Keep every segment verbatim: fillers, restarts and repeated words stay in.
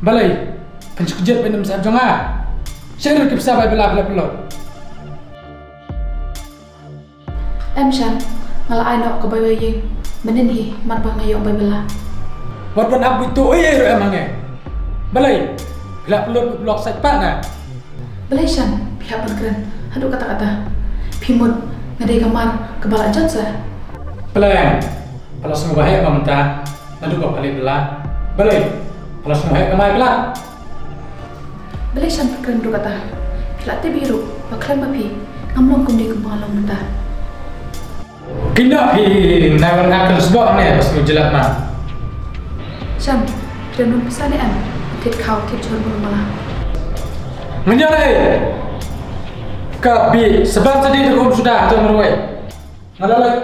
Balei phin shu kjit ba ym sngap jong nga? Shaei ruh ki pisa bai bylla phi la pynlut? Em Shan, nga la ai noh ka bai bai ïing mynnin hi, mar ba nga ïoh bai bylla. Wat ban hap buit to ei ei ruh em hangne. Balei phi la pynlut block sait pat na? Balei Shan, phi hap ban kren haduh katta katta? Phi mut nga dei ka mar kaba la jot sa? Pleng, phi la sngewbha heh ba mynta naduh ba phi la bylla. Balei phi la sngewbha heh ka mar bylla? Balei Shan phi kren haduh katta? Phi la tip hi ruh ba khlem ma phi ngam long kumne kumba nga long mynta. Kynnoh phi nai wan nga kren sboh ne ba sngewjyllap ma. Shan, phi don pisa ne em? Thied khaw thied jhur mulu mala. Nga ñiah ei. Ka bi saban sadi te kum suda te marwei. Nga la leit.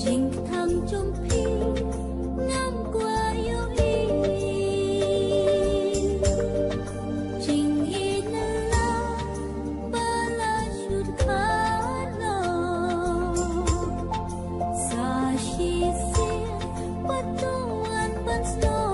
Jingtang jong phi ngam kwah ïohi. Jingïeit na la ba la shut khalor. Sa shisien pat to wan ban snoh.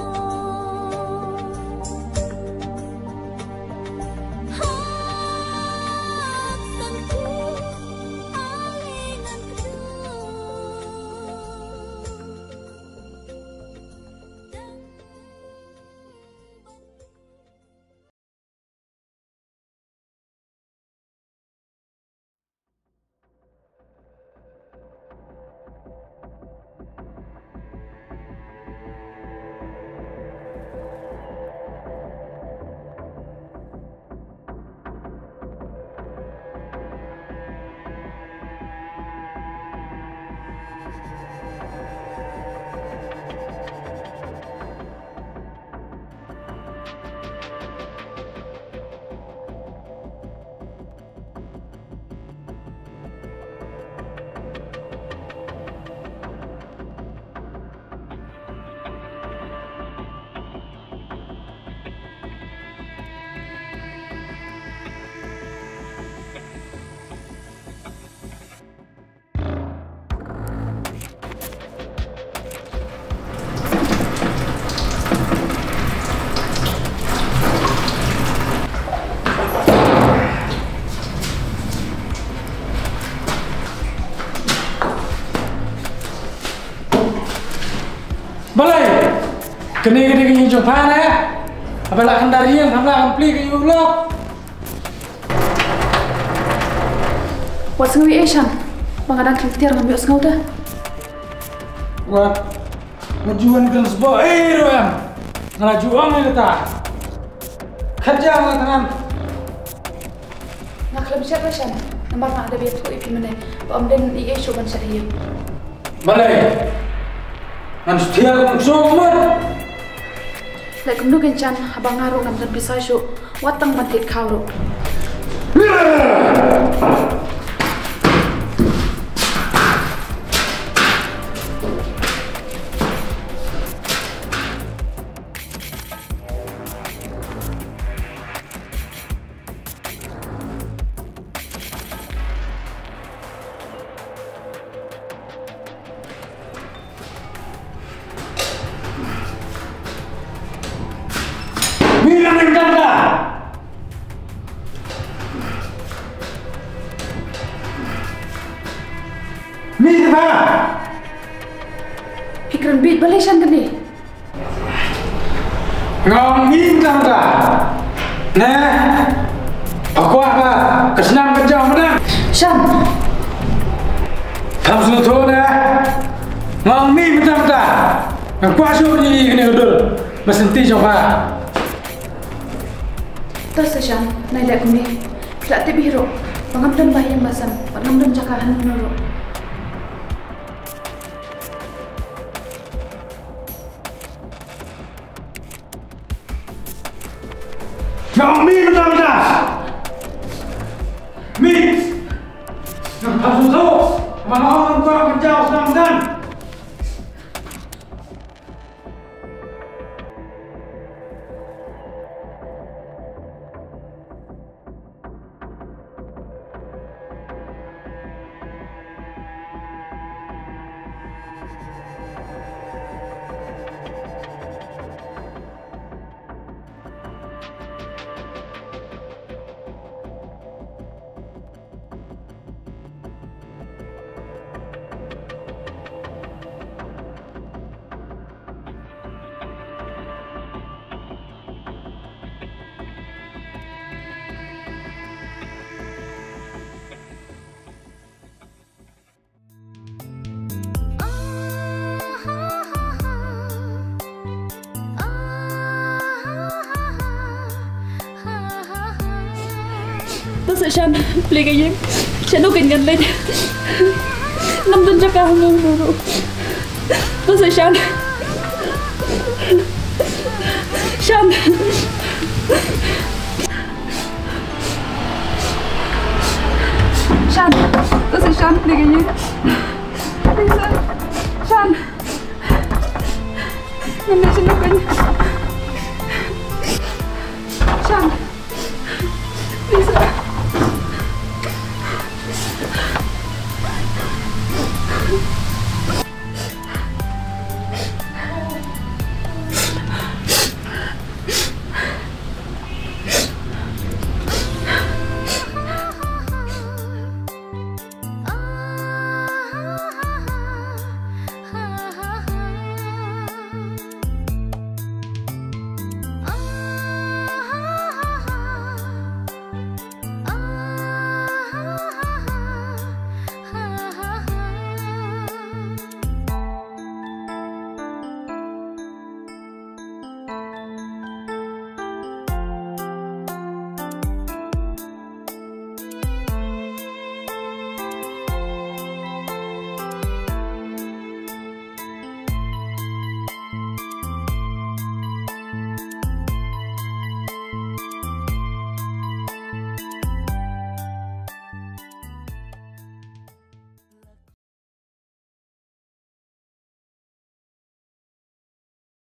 Balei? Kane ka dei ka ïing jong pha ne? Haba la khandar ïing, haba la khamplih ka ïing u lok. Wat sngew ei Shan, ba nga dang khlem tiar ngam ïohsngew te. Wat, nga ju wan kren sboh ei ruh em. Nga la ju ong ïa kata. Khat ja nga thngan. Nga khlem shet re Shan, namar nga da biang thuh ïa phi mynne, ba ym don ei ei shuh ban shet ïa. Balei? Ngan shu thiah kum shuh mut. Leh kumno kein Shan, haba nga ruh ngam don pisa shuh, wat tang ban thied khaw ruh. Mi na nang jam da. Mi na. Phi kren bit balei Shan kane. Nga ong mi mynta mynta. Ne? Pha kwah ba ka snam ka jaw mynta. Shan. Pham sngewthuh ne? Nga ong mi mynta mynta. Nga kwah shuh ban ïohi kane ka dur ba sngewthuh jong pha. Sa Shan, nai leh kumne. Phi la tip hi ruh ba ngam don ba ïing ba sem, bad ngam don jaka hangno hangno ruh. Jong mi mynta mynta. Mi. Nang ka su su. Ba ong nang ka ka jauh sang dan. To Shan, plie ka ïing. Shano kein ngan leit? Ngam don jaka hangno hangno ruh. To Shan. Shan. Shan. To Shan, plie ka ïing. Shan. Ngan leit shano kein? Shan.